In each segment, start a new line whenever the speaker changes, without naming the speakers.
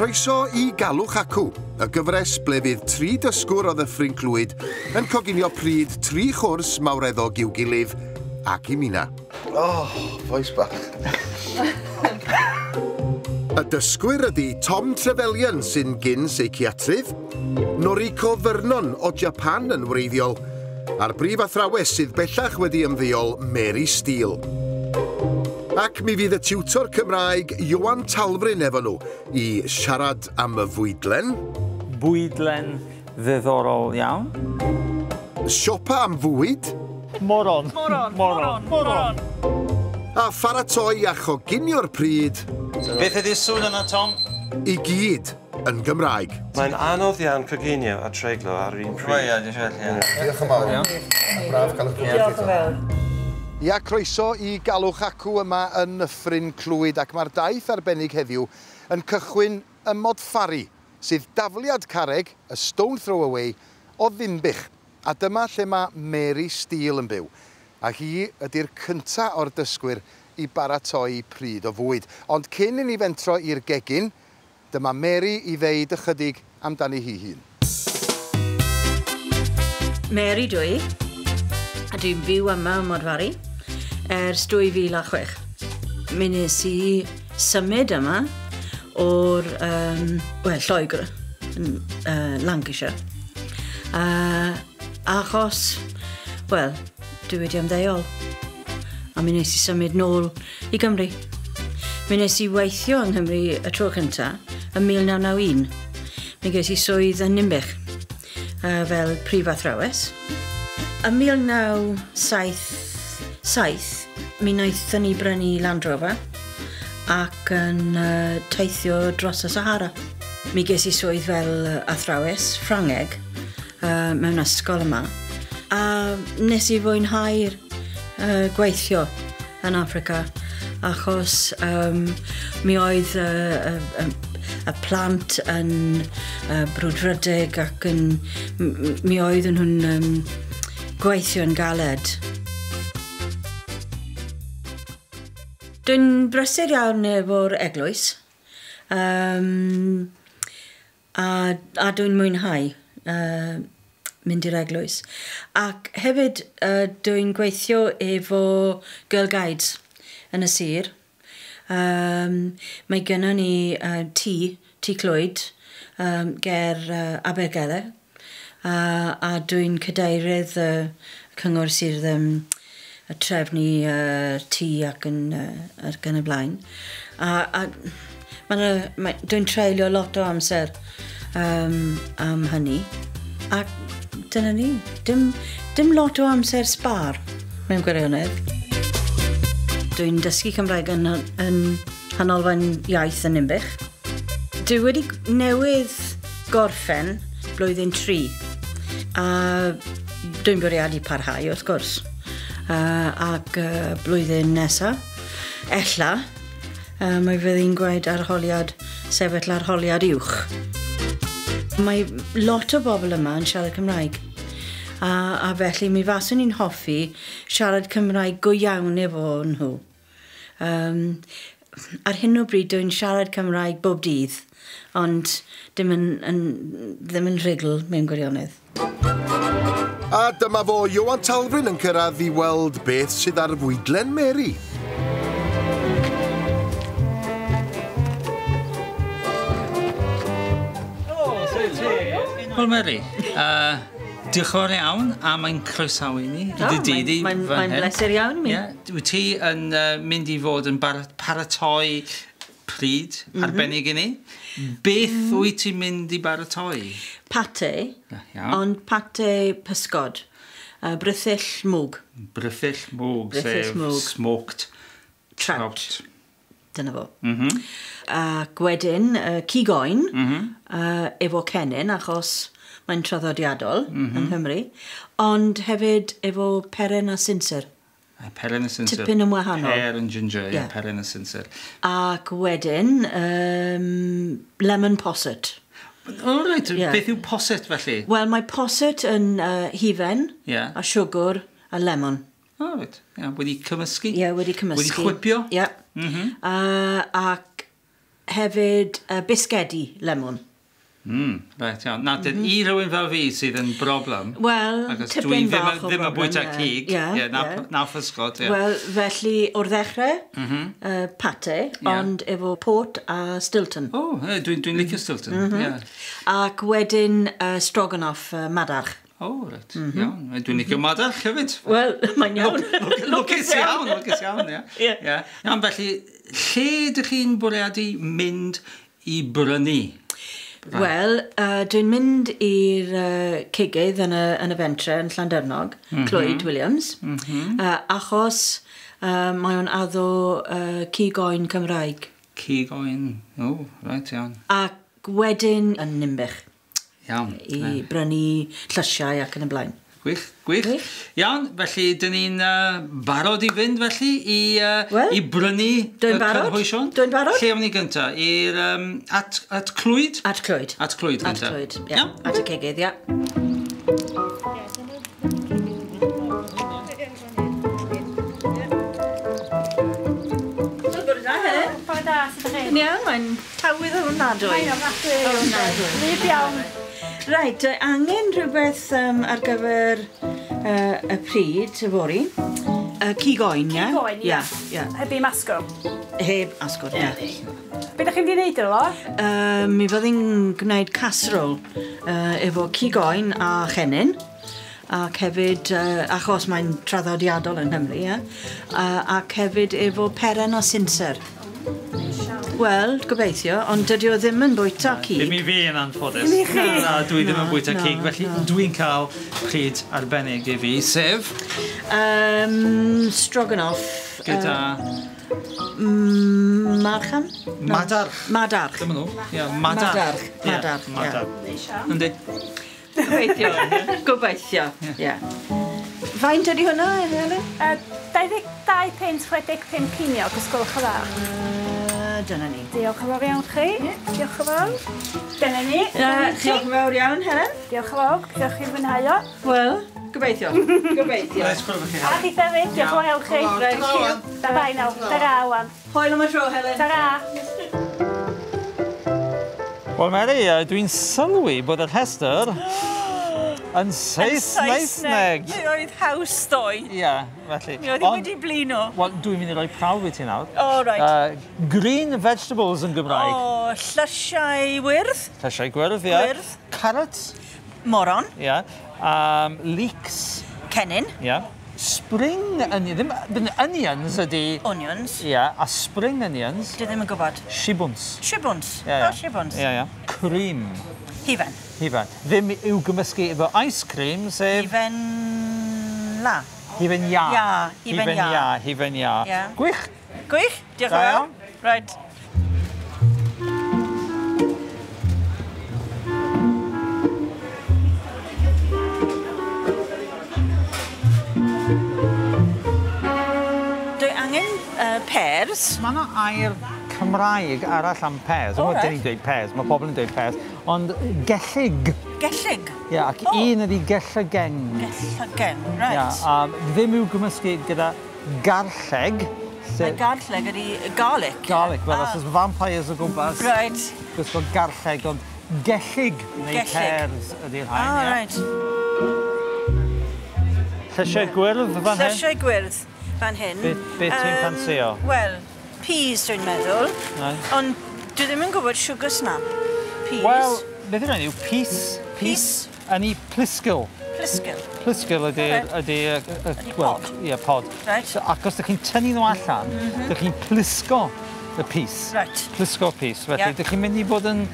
Croeso i Galwch Acw, y gyfres ble fydd tri dysgwr o Ddyffryn Clwyd yn coginio pryd tri chwrs mawreddog i'w gilydd ac i Mina.
Oh, voice bach.
Y dysgwyr ydy Tom Trevelyan sy'n gyn seiciatrydd, Noriko Vernon o Japan yn wreiddiol, a'r brif athrawes sydd bellach wedi ymddeol Mary Steele. Ac mi fydd y tiwtor Cymraeg Ioan Talfryn efo nhw i siarad am y fwydlen.
Bwydlen ddiddorol iawn.
Siopa am fwyd.
Moron. Moron. Moron. Moron.
A pharatoi a choginio'r pryd.
Beth ydy'r sŵn yna, Tom?
I gyd yn Gymraeg.
Mae'n anodd iawn coginio a treiglo ar yr un pryd.
Ie, dwi'n siŵr, ie.
Diolch yn fawr. Braf cael eich cwmni.
Diolch yn fawr.
Ia, croeso i Galwch Acw yma yn Nyffryn Clwyd, ac mae'r daith arbennig heddiw yn cychwyn ym Modfari, sydd dafliad carreg, a stone throw away, o Ddinbych. A dyma lle mae Mary Steele yn byw. A hi ydy'r cynta o'r dysgwyr i baratoi pryd o fwyd. Ond cyn i ni fentro i'r gegin, dyma Mary i ddeud ychydig amdani hi hun.
Mary dwi, a dwi'n byw yma ym Modfari ers 2006. Mi nes i symud yma o'r well, Lloegr, yn Lancashire. Achos, wel, dwi wedi ymddeol. A mi nes i symud nôl i Gymru. Mi nes i weithio yng Nghymru y tro cynta yn 1991. Mi ges i swydd yn Ninbych fel prif athrawes. Yn 1977, mi wnaethon ni brynu Land Rover ac yn teithio dros y Sahara. Mi ges i swydd fel athrawes Ffrangeg mewn ysgol yma. A nes i fwynhau'r gweithio yn Africa achos mi oedd y plant yn brwdfrydig ac yn, mi oedden nhw'n gweithio yn galed. Dwi'n brysur iawn efo'r eglwys a dwi'n mwynhau mynd i'r eglwys. Ac hefyd dwi'n gweithio efo Girl Guides yn y sir. Mae gynnon ni tŷ Clwyd, ger Abergele, a dwi'n cadeirydd y cyngor sydd y trefnu tŷ ac yn y blaen. A dwi'n treulio lot o amser am hynny. Ac dyna ni. Dim lot o amser sbar mewn gwirionedd. Dwi'n dysgu Cymraeg yn Nghanolfan Iaith yn Ninbych. Dwi wedi newydd gorffen blwyddyn 3 a dwi'n bwriadu parhau wrth gwrs. Ac blwyddyn nesaf, ella, mae fydd hi'n gweud arholiad, sefyll arholiad uwch. Mae lot o bobl yma yn siarad Cymraeg. A felly mi faswn i'n hoffi siarad Cymraeg go iawn efo nhw. Ar hyn o bryd dwi'n siarad Cymraeg bob dydd, ond ddim yn rhugl mewn gwirionedd.
A dyma fo Ioan Talfryn yn cyrraedd i weld beth sydd ar fwydlen Mary.
Wel Mary, diolch yn fawr iawn am ein croesawu ni i dy dŷ di fan hyn.
Mae'n bleser iawn i mi.
Wyt ti yn mynd i fod yn paratoi pryd arbennig i ni. Beth wyt ti'n mynd i baratoi?
Pate, ond pate pysgod. Brithyll mwg.
Brithyll mwg, sef smoked trout.
Dyna fo. Ac wedyn, cig oen, efo cennin, achos mae'n traddodiadol yng Nghymru, ond hefyd efo peren a sinsir.
Peren a sinsir.
Tipyn yn wahanol.
Pear and ginger, ie, peren a sinsir.
Ac wedyn, lemon posset.
O, reit, beth yw posset felly?
Wel, mae posset yn hufen, a siwgr, a lemon.
O, reit. Wedi cymysgu?
Ie, wedi cymysgu.
Wedi chwipio?
Ie. Ac Hefyd bisgedi lemon.
Reit, iawn. Na, i rhywun fel fi sydd yn broblem.
Wel, tipyn bach o broblem.
Ddim yn bwyta cig, na physgod.
Wel, felly, o'r ddechrau, pate, ond efo port a Stilton.
O, dwi'n licio Stilton, ie.
Ac wedyn stroganoff madarch.
O, reit, iawn. Dwi'n licio madarch hefyd.
Wel, mae'n iawn.
Lwcus iawn, lwcus iawn, ie. Iawn, felly, lle ydych chi'n bwriadu mynd i brynu?
Wel, dwi'n mynd i'r cigydd yn y fentre yn Llandyrnog, Clwyd Williams, achos mae o'n addo cig oen Cymraeg.
Cig oen, o, reit, iawn.
Ac wedyn yn Ninbych.
Iawn.
I brynu llysiau ac yn y blaen.
Gwych, gwych. Iawn, felly, dyn ni'n barod i fynd, felly, i brynu y cynhwysion?
Dwi'n barod.
Lle o'n ni gynta? I'r, at Clwyd?
At Clwyd.
At Clwyd gynta.
At Clwyd, ie. At y cigydd, ie. Bore da, Helen.
Bore da, sut ydych chi?
Yn iawn, mae'n tywydd ofnadwy.
Mae'n ofnadwy. Wlyb iawn.
Reit, angen rhywbeth ar gyfer y pryd, yfory. Cig oen, ie?
Cig oen, ie. Heb i'm asgwrn?
Heb asgwrn, ie.
Be ydych chi'n mynd i wneud efo?
Mi fyddai'n gwneud casserole efo cig oen a chennin. Ac hefyd, achos mae'n traddodiadol yn Nghymru, ie? Ac hefyd efo peren a sinser. Wel, gobeithio, ond dydy o ddim yn bwyta cig.
Ddim i fi yn anffodus.
Ddim i chi?
Na, dwi ddim yn bwyta cig, felly dwi'n cael pryd arbennig i fi, sef?
Stroganoff.
Gyda?
Marchan?
Madarch.
Madarch.
Dyma nhw. Ie, madarch.
Madarch, madarch.
Yndi.
Gobeithio. Gobeithio, ie. Faint ydy hwnna, Helen?
22 punt 65 ceiniog, os gwelwch yn dda.
Dyna ni.
Diolch yn fawr iawn chi. Diolch yn fawr. Dyna ni.
Diolch yn fawr iawn, Helen.
Diolch yn fawr. Diolch chi'n fwynhau o.
Wel, gobeithio. Gobeithio.
Neis gwrdd chi,
A
Helen.
chi hefyd. Diolch yn fawr iawn chi. Bye-bye nawr. Ta-ra, wan.
Hwyl am y tro, Helen.
Ta-ra.
Wel, Mary, dwi'n sylwi bod y rhestr yn Saesneg.
Mi oedd haws ddoe.
Ie, felly.
Mi oedd hi wedi blino.
Wel, dwi'n mynd i roi prawf i ti nawr.
O, reit.
Green vegetables yn Gymraeg.
O, llysiau wyrdd.
Llysiau gwyrdd, ie.
Gwyrdd.
Carrots.
Moron.
Ie. Leeks.
Cennin.
Ie. Spring onions. Ddim onions ydy...
Onions.
Ie, a spring onions.
Dwi ddim yn gwybod.
Shibwns.
Shibwns.
Ie, ie.
O, shibwns.
Ie, ie. Cream.
Hufen.
Hufen. Ddim i'w gymysgu efo ice cream, sef...
Hufen la.
Hufen iâ.
Iâ. Hufen iâ.
Hufen iâ. Gwych.
Gwych. Diolch yn fawr. Right. Dwi angen pears.
Mae yna air Cymraeg arall am pears.
O,
Dyn
reit.
ni'n dweud pears, mae pobl yn dweud pears. Ond gellyg.
Gellyg?
Ie, ac un ydi gellygen.
Gellygen, reit.
Ie, a ddim i'w gymysgu gyda garlleg.
Mae garlleg ydi garlic.
Garlic, wel, os oes vampires o gwmpas.
Reit.
Gwisgo garlleg, ond gellyg neu
Gellyg.
pears ydi'r rhain.
Ah,
ie.
reit.
Llysiau gwyrdd fan hyn?
Llysiau gwyrdd fan hyn.
Be ti'n ffansio?
Wel, peas dwi'n meddwl.
Reit.
Ond dwi ddim yn gwybod sugar snap. Peas.
Wel, beth yw'r enw? Pys.
Pys.
Yn ei plisgil.
Plisgil.
Plisgil ydy...
Reit.
Ydy,
Ydy
wel,
pod.
Ie, pod.
Reit.
So, ac os ydych chi'n tynnu nhw allan, ydych chi'n plisgo y pys.
Reit.
Plisgo pys. Felly,
Ie.
ydych chi'n mynd i fod yn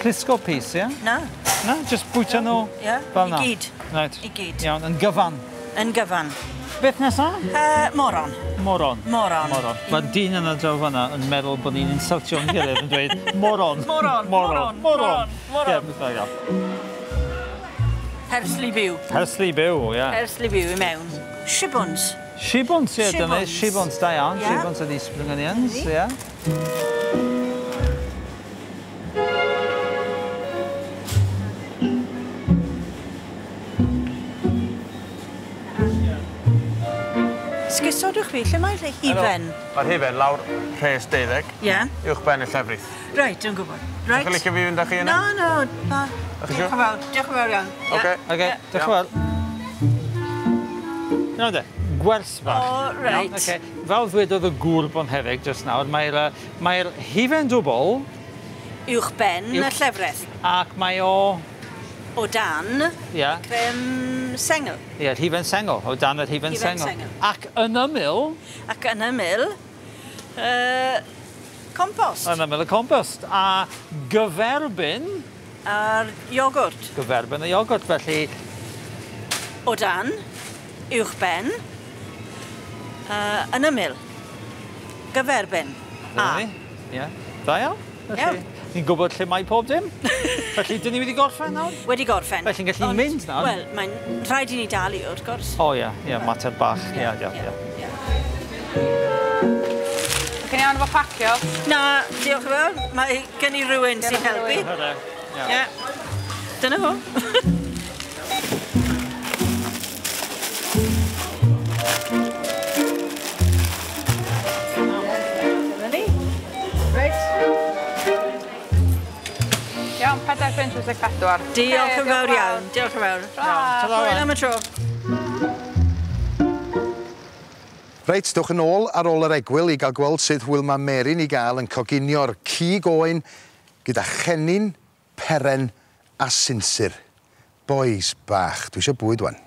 plisgo pys, ie?
Na.
Na, jyst bwyta nhw
Ie,
fel
i
'na.
gyd.
Reit.
I gyd.
Iawn, yn gyfan.
Yn gyfan.
Beth nesa?
Moron.
Moron.
Moron.
Moron. Mae'r dyn yna draw fan'na yn meddwl bod ni'n insultio'n gilydd yn dweud moron.
Moron,
Moron.
moron, moron, moron.
Ie, beth bynnag.
Persli byw.
Persli byw, ie.
Persli byw i mewn. Shibwns.
Shibwns, ie, dyna.
Shibwns.
Shibwns, da iawn.
Ie.
Shibwns ydi spring onions, ie.
Esgusodwch fi, lle mae'r hufen?
Mae'r hufen lawr rhes 12.
Ie.
Uwch ben y llefrith.
Reit, dwi'n gwybod. Reit.
Chi'n licio fi fynd â chi yna?
Na, na. Diolch yn fawr, diolch yn fawr iawn.
Oce.
Oce, diolch yn fawr. Nawr de, gwers bach.
O, reit.
Oce. Fel ddwedodd y gŵr bonheddig jyst nawr, mae'r hufen dwbl...
Uwch ben y llefrith.
Ac mae o...
O dan y crem sengl.
Ie, hufen sengl, o dan yr hufen sengl. Ac yn ymyl...
Ac yn ymyl, compost.
Yn ymyl y compost. A gyferbyn...
A'r iogwrt.
Gyferbyn y iogwrt, felly...
O dan, uwch ben, yn ymyl. Gyferbyn.
A. Ie. Da iawn. Iawn. Ni'n gwybod lle mae pob dim. Felly, dyn ni wedi gorffen nawr?
Wedi gorffen.
Felly'n gallu mynd nawr?
Wel, mae'n rhaid i ni dalu, wrth gwrs.
O, ie, ie, mater bach. Ie, ie, ie.
Chi'n iawn efo pacio?
Na, diolch yn fawr. Mae gen i rhywun sy'n helpu. Ie. Dyna fo. Dyna ni. Reit.
Iawn, 4.84.
Diolch yn fawr iawn. Diolch yn fawr. Hwyl am y tro.
Reit, dewch yn ôl ar ôl yr egwyl i gael gweld sut hwyl mae Mary'n ei gael yn coginio'r cig oen gyda chennin, peren a sinsir. Bois bach, dwi eisiau bwyd wan.